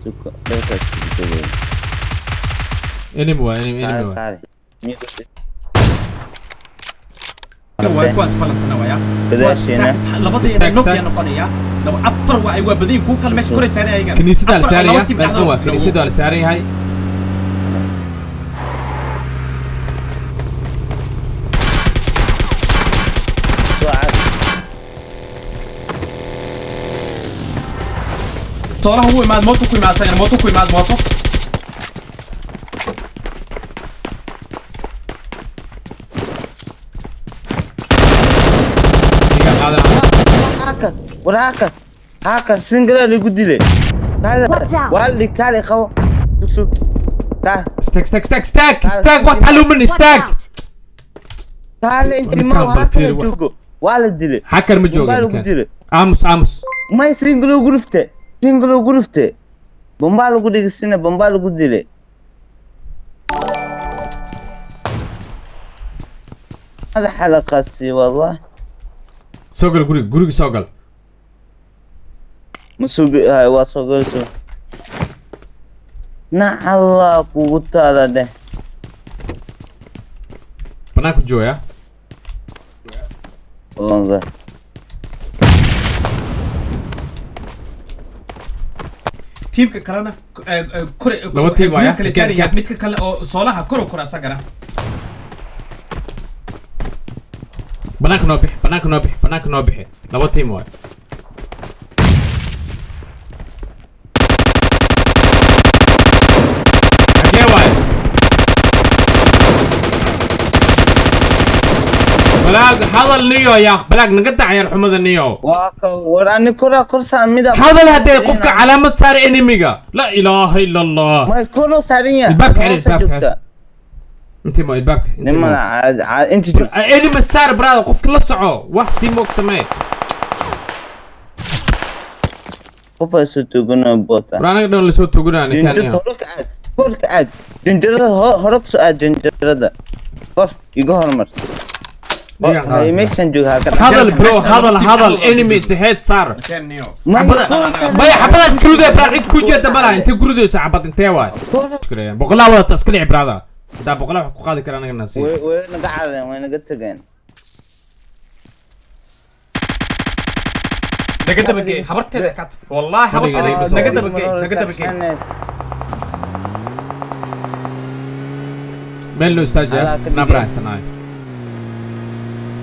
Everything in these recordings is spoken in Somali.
Suko dheerkaas ku tegay. Enemy waa enemy, enemy waa. Kaale. Waa kuwaas balansana waya. Gadaasheena. Labadii Stack, nog stack. yaa noqonaya laba afar waa ay waa badan kuwa kale meesha koraysa ayaga. Kiniisadda la Afar, saaran laba yahay team meel xun waa dhexdooda. kiniisadda la saaran yahay. Soo cad. Soolaha wuu imaad mooto ku imaad asagana mooto ku imaad mooto. Iga qaadana. Hakan, war hakan. Hakan single lagu dilay. Kaale. Watch out. Waa la kaale qabo. Sug sug. Kaale. Stack, stack, stack, stack, stack, waa taluman. Watch Stack. out! Kaale intii Ninkaan ma bal fiiri hakan wax. joogo. Waa la dilay. Hacker ma jooga Bombaa lagu ninkaan. dilay. Aamus, aamus. May single ugu dhuftay. Single ugu dhuftay. Bombaa lagu dhigisina bombaa lagu dilay. Madaxa la qaadsiiyey wallah. Soo gal guriga, guriga soo gal. Ma sugi hay waa soo galayso. Nacalla kugu taala dheh. Banaanku jooga. Wallah. Tiimka kalena kore. Laba team waaya. Kale saaran yahay midka kale oo soolaha kor u kora asagana. Banaanka noo bixi, banaanka noo bixi, banaanka noo bixi. Laba team waay. Xagee waay? Balaag hadal niyo yaa balaag naga dacyar xumada niyo. Waa ka war ani koraa kor saaran mida. Hadal haddee qofka calaamad saar enemiga, laa ilaaha ila Allah. May koroo saaran yahay. Albaabka xidhi, Hoose albaabka joogta. Intii mo albaabka intii mo. Nimana caadi caadi inta joogta. Enemy saar brother, qofka la soco wax teamwork samee. Qof ay soo tooganoo boota. War anaga dhan lasoo toganaa ninkaan. Janjarada hore ka aad. Kor ka aad. Janjarada hore ku soo aad janjarada. Kor iga hormar. Iga qaad. Hay meeshan jooga ha ka dhac. Hadal bro. Meesha Hadal laba team hadal dhexdooda enemy joogto. head saar. Keniyo. May Xabada koroo saaran maya yahay. Xabadaas gurudee braa cid ku jeeda malaha intee gurudeysa xabad intee waay? Koroo- Boqolaa wadata iska dhici brother, haddaa boqolaa wax ku qaadi kara anaga nasiib. Way naga carareen, way naga tageen. Naga dabagey habarteeda kat wallahi habarteeda Fadhiga naga soo dabagey, naga dabagey. Meel noo istaajiya. Alaa ka snabra dhigay. haysanaay.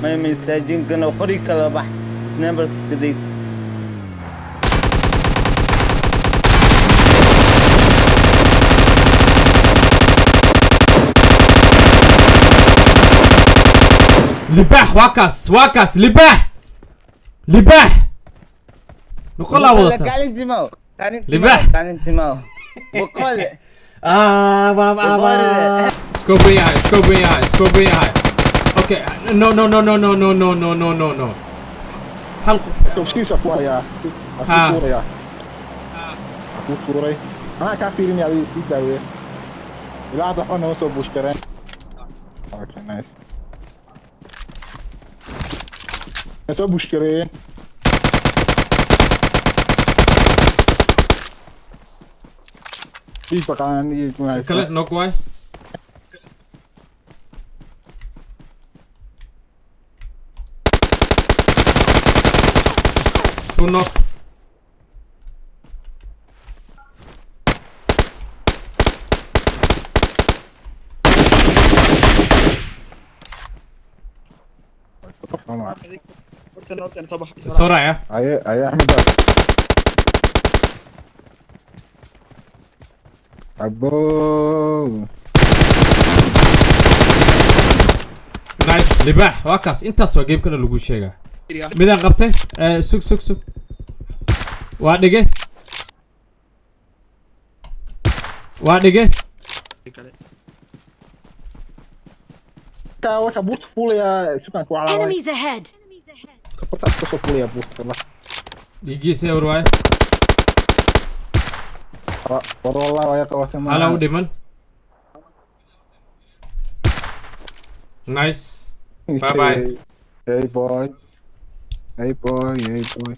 May masaajinkan qori kala bax. Snapper iska day. Libaax waa kaas, waa kaas libaax, libaax boqolaa wadata. Kaalin timaw. Kaalin timaw. Libaax. Kaalin timaw. Boqol. Ah. Scope yahay, scope yahay, scope yahay. Okay, no, no, no, no, no, no, no, no, no, no, no, hal qof. Tobskiisa ku hayaa. Ha. Ku tuuraya. Ku tuuray. Anaa kaa fiirinaya adiga sii daaweeye. Ilaa hadda waxba nama soo buush kareen. Okay, nice. Na soo buush gareeyeen. Dhiig baqaan iyo kale nog waay. Two knock. Soo raaca. Aye, aye, Axmed. Abo. Nice, libaax waa kaas. Intaas waa game kale lagu sheegaa midaan qabtay. Sug, sug, sug, waa dhige, waa dhige. Ka waxa buurta fuulayaa sukaan ku calaamay. Enemies ahead! Hortaas kasoo fuulayaa buurta la. Dhiiggiisa ewer waaye. War wallahi waa qabatay ma. Halaa u dhiman. Nice, bye bye. Hey boy. Hey boy, hey boy.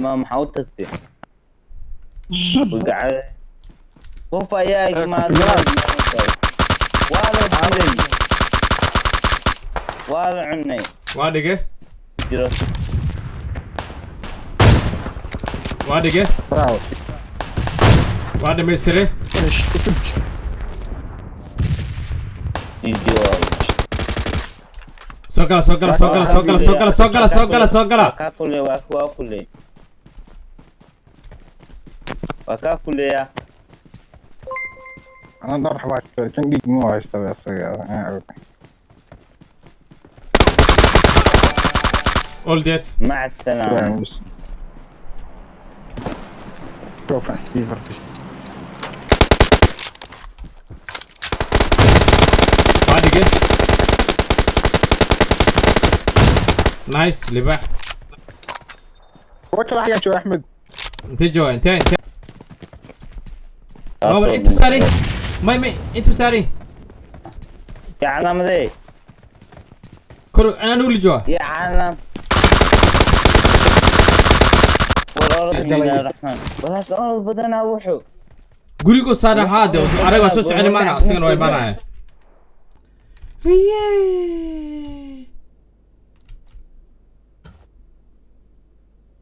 Ma maxaa u tagtay? Wagaca- Qof ayaa imaaday. Waa la dilay. Waa la cunay. Waa dhige. Jiro. Waa dhige. Bravo. Waa dhamaystire. Finish, finish. Idiyo. Soo gala, soo gala, soo gala, soo gala, soo gala, soo gala, soo gala, soo gala. Waa kaa kuley, waa kuley. Waa kaa kuleya. Anaa dhowr xabaa jira, kan dhiig ma haysta ba isaga. All dead. Maca salaama. Shoof Steve bis. Waa dhige. Nice, libaax. Kuwa kale xagaa jooga, Axmed. Intee jooga? Intee Robert, intuu saaray? May, intuu saaray? Yaa calaamadee. Kor anaa nuuli jooga. Yaa calaam. War orod, bismillaahi raxmaan. Walaas orod badanaa wuxuu. Gurigu saaran haade, anaga waa soo soconi maana, asigana waa imaanaya. Riye.